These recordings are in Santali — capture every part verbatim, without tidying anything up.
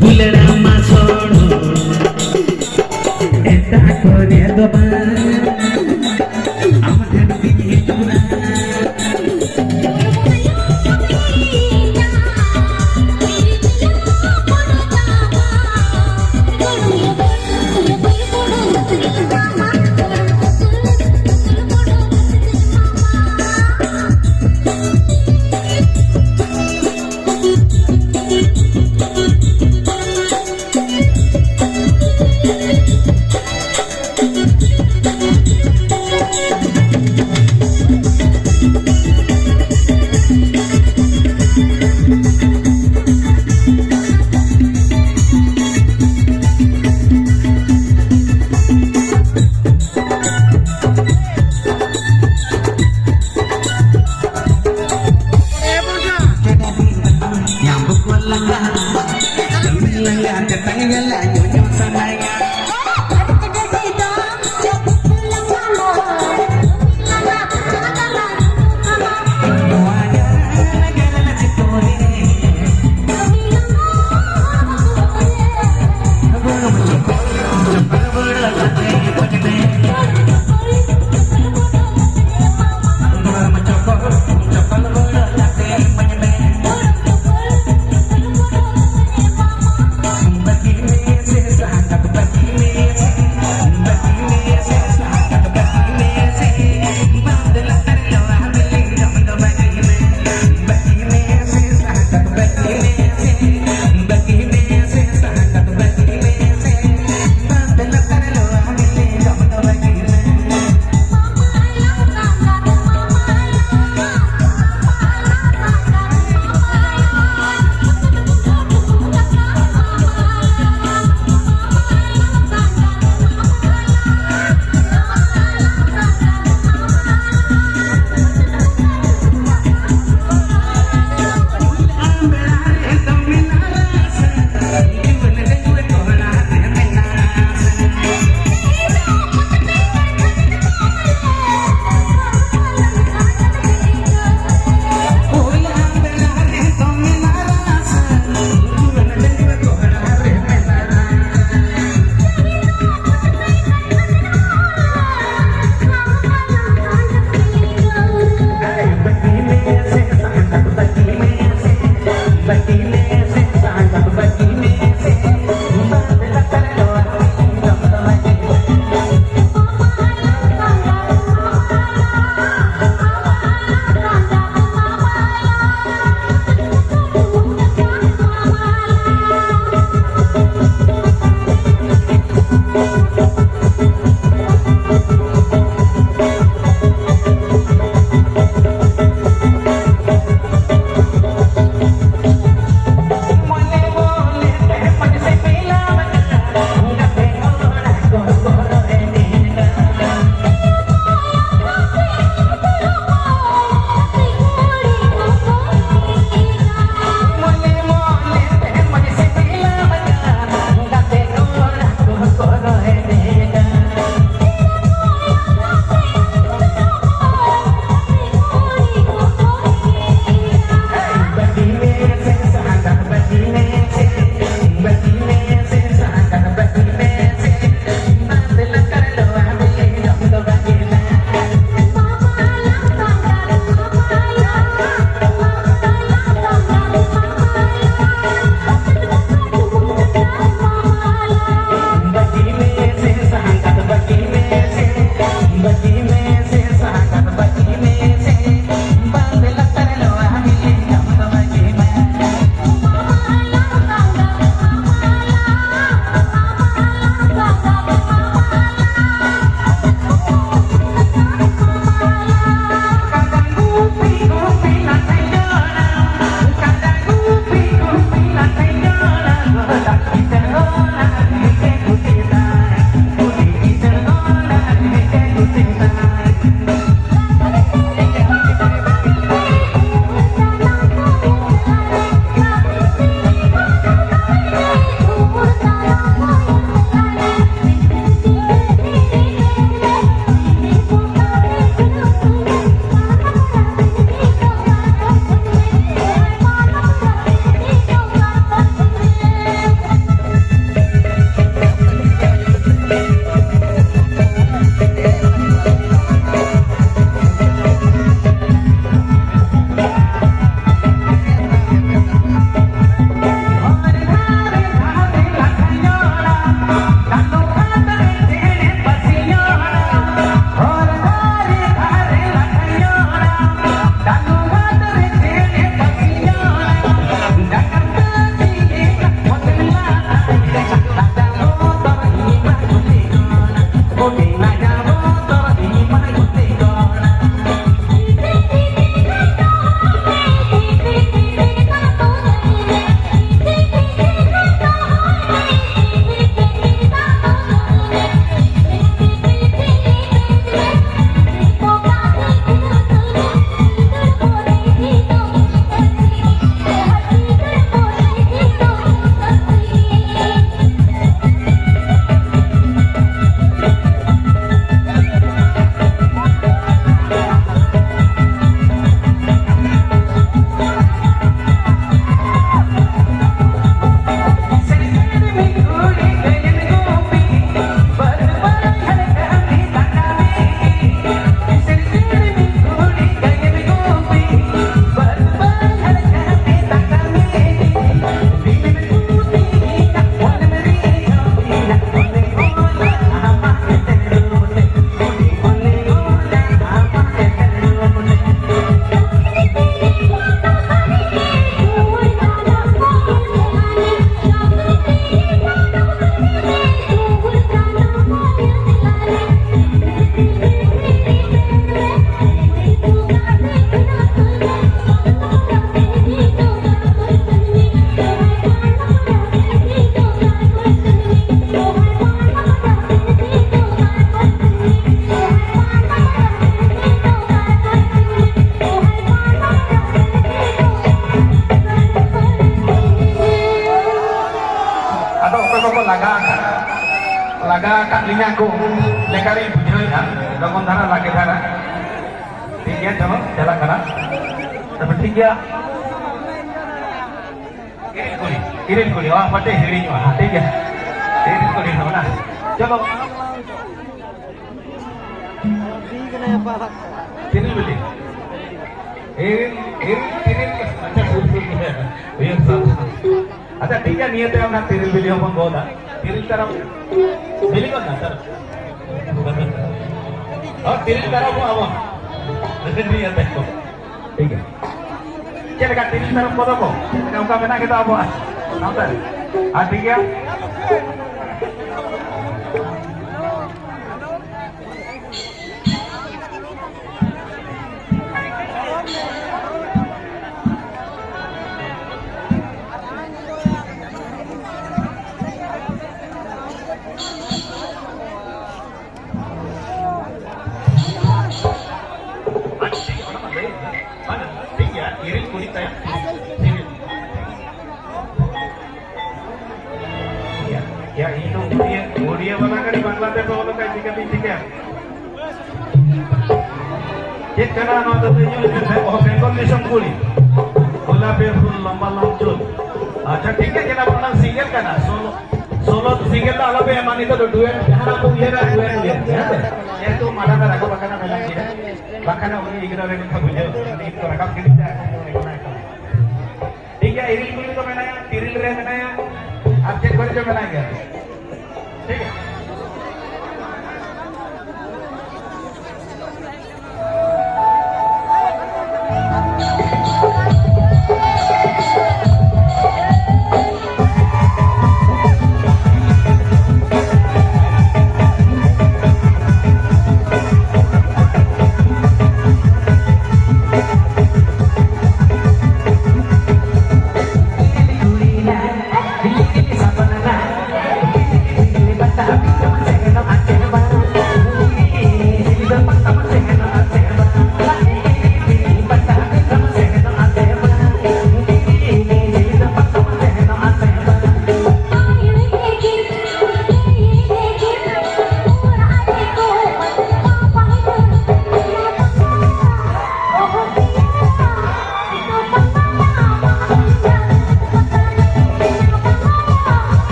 ᱫᱩᱞᱟᱹᱲᱟ ᱢᱟ ᱥᱚᱲᱚ, ᱮᱴᱟᱜ ᱠᱚᱨᱮ ᱫᱚ ᱵᱟᱝ, ᱟᱢ ᱴᱷᱮᱱ ᱜᱤᱧ ᱦᱤᱡᱩᱜᱼᱟ᱾ ᱟᱠᱟᱫ ᱞᱤᱧᱟ ᱠᱚ ᱞᱮᱠᱟᱞᱤᱧ ᱵᱩᱡᱷᱟᱹᱣᱮᱫᱼᱟ, ᱞᱚᱜᱚᱱ ᱫᱷᱟᱨᱟ, ᱞᱟᱜᱮ ᱫᱷᱟᱨᱟ᱾ ᱴᱷᱤᱠ ᱜᱮᱭᱟ, ᱪᱚᱞᱚ, ᱪᱟᱞᱟᱜ ᱠᱟᱱᱟ᱾ ᱛᱚᱵᱮ ᱴᱷᱤᱠ ᱜᱮᱭᱟ, ᱤᱨᱤᱞ ᱠᱩᱲᱤ, ᱤᱨᱤᱞ ᱠᱩᱲᱤ, ᱚ, ᱯᱟᱴᱮ ᱦᱤᱲᱤᱧᱚᱜᱼᱟ, ᱴᱷᱤᱠ ᱜᱮᱭᱟ, ᱤᱨᱤᱞ ᱠᱩᱲᱤ ᱫᱚ ᱚᱱᱟ, ᱪᱚᱞᱚ᱾ ᱛᱤᱨᱤᱞ ᱵᱤᱞᱤ᱾ ᱤᱨᱤᱞ, ᱤᱨᱤᱞ, ᱛᱤᱨᱤᱞ, ᱟᱪᱪᱷᱟ, ᱥᱩᱨ, ᱥᱩᱨ ᱜᱮᱭᱟ᱾ ᱦᱩᱭᱩᱜ ᱥᱟᱶ᱾ ᱟᱪᱪᱷᱟ, ᱴᱷᱤᱠ ᱜᱮᱭᱟ, ᱱᱤᱭᱟᱹ ᱛᱟᱭᱚᱢ ᱱᱟᱜ ᱛᱤᱨᱤᱞ ᱵᱤᱞᱤ ᱦᱚᱸᱵᱚᱱ ᱜᱚᱫᱟ᱾ ᱛᱤᱨᱤᱞ ᱛᱟᱨᱚᱵ ᱵᱤᱞᱤ ᱜᱚᱫ ᱱᱟ, ᱛᱟᱨᱚᱵ᱾ ᱦᱚᱸ, ᱛᱤᱨᱤᱞ ᱛᱟᱨᱚᱵ ᱦᱚᱸ ᱟᱵᱚ᱾ ᱱᱤᱭᱟᱹ ᱛᱟᱭᱚᱢ᱾ ᱴᱷᱤᱠ ᱜᱮᱭᱟ᱾ ᱪᱮᱫ ᱞᱮᱠᱟ ᱛᱤᱨᱤᱞ ᱛᱟᱨᱚᱵ ᱠᱚᱫᱚ ᱠᱚ? ᱪᱮᱫ ᱞᱮᱠᱟ ᱚᱱᱠᱟ ᱢᱮᱱᱟᱜ ᱜᱮᱫᱚ ᱟᱵᱚᱣᱟᱜ ᱥᱟᱶᱛᱟ ᱨᱮ? ᱟᱨ ᱴᱷᱤᱠ ᱜᱮᱭᱟ᱾ ᱟᱪᱪᱷᱟ, ᱴᱷᱤᱠ ᱜᱮᱭᱟ, ᱚᱱᱟ ᱢᱟ ᱞᱟᱹᱭ ᱢᱮ᱾ ᱵᱟᱝ, ᱴᱷᱤᱠ ᱜᱮᱭᱟ, ᱤᱨᱤᱞ ᱠᱩᱲᱤ ᱛᱟᱭᱚᱢ ᱤᱨᱤᱞ᱾ ᱭᱟ, ᱭᱟ, ᱤᱧ ᱫᱚ ᱩᱲᱤᱭᱟ, ᱩᱲᱤᱭᱟ ᱵᱟᱞᱟ ᱠᱟᱹᱱᱟᱹᱧ, ᱵᱟᱝᱞᱟ ᱛᱮ ᱚᱞ ᱟᱠᱟᱫ, ᱪᱤᱠᱟᱹᱛᱤᱧ ᱴᱷᱤᱠᱟ? ᱪᱮᱫ ᱠᱟᱱᱟ ᱱᱚᱣᱟ ᱫᱚ? ᱞᱟᱹᱭ ᱧᱚᱜ ᱢᱮ᱾ ᱚ, ᱵᱮᱝᱜᱚᱞ ᱫᱤᱥᱚᱢ ᱠᱩᱲᱤ᱾ ᱜᱳᱞᱟᱯᱤ ᱯᱷᱩᱞ ᱞᱚᱢᱵᱟ ᱞᱚᱢᱪᱩᱱ᱾ ᱟᱪᱪᱷᱟ, ᱴᱷᱤᱠ ᱜᱮᱭᱟ, ᱡᱮᱱᱟ ᱚᱱᱟ ᱥᱤᱝᱜᱮᱞ ᱠᱟᱱᱟ᱾ ᱥᱳᱞᱳ, ᱥᱳᱞᱳ ᱥᱤᱝᱜᱮᱞ ᱫᱚ ᱟᱞᱚᱯᱮ ᱮᱢᱟ, ᱱᱤᱛᱚᱜ ᱫᱚ ᱰᱩᱭᱮᱴ, ᱡᱟᱦᱟᱸ ᱠᱚ ᱩᱭᱦᱟᱹᱨᱟ, ᱰᱩᱭᱮᱴ ᱩᱭᱦᱟᱹᱨ ᱯᱮ, ᱦᱮᱸ ᱥᱮ? ᱡᱮᱦᱮᱛᱩ ᱢᱟᱲᱟᱝ ᱨᱮ ᱨᱟᱠᱟᱵ ᱟᱠᱟᱱᱟ, ᱢᱮᱱᱟᱜ ᱜᱮᱭᱟ᱾ ᱵᱟᱠᱷᱟᱱ ᱩᱱᱤ ᱤᱜᱱᱳᱨ ᱨᱮ ᱵᱩᱡᱷᱟᱹᱣ, ᱩᱱᱤ ᱠᱚ ᱨᱟᱠᱟᱵ ᱜᱤᱰᱤ ᱠᱟᱜᱼᱟ᱾ ᱴᱷᱤᱠ ᱜᱮᱭᱟ, ᱤᱨᱤᱞ ᱠᱩᱲᱤ ᱫᱚ ᱢᱮᱱᱟᱭᱟ, ᱛᱤᱨᱤᱞ ᱨᱮ ᱢᱮᱱᱟᱭᱟ, ᱟᱨ ᱪᱮᱫ ᱠᱚᱨᱮ ᱪᱚ ᱢᱮᱱᱟᱭ ᱜᱮᱭᱟ᱾ ᱴᱷᱤᱠ ᱜᱮᱭᱟ᱾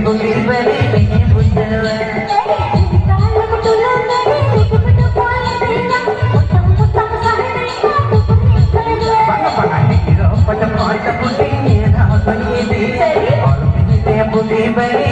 ᱵᱩᱞᱤ ᱵᱟᱹᱲᱤ ᱵᱟᱹᱧ ᱵᱩᱡᱷᱟᱹᱣᱟ᱾ ᱵᱟᱝᱟ, ᱵᱟᱝᱟ, ᱦᱤᱨᱳ ᱯᱚᱴ ᱯᱚᱴ ᱵᱩᱞᱤ ᱧᱮᱞ ᱦᱚᱸ ᱵᱟᱹᱧ ᱤᱫᱤᱭᱟ᱾ ᱚᱞ ᱵᱤᱞᱤ ᱛᱮ ᱵᱩᱞᱤ ᱵᱟᱹᱲᱤ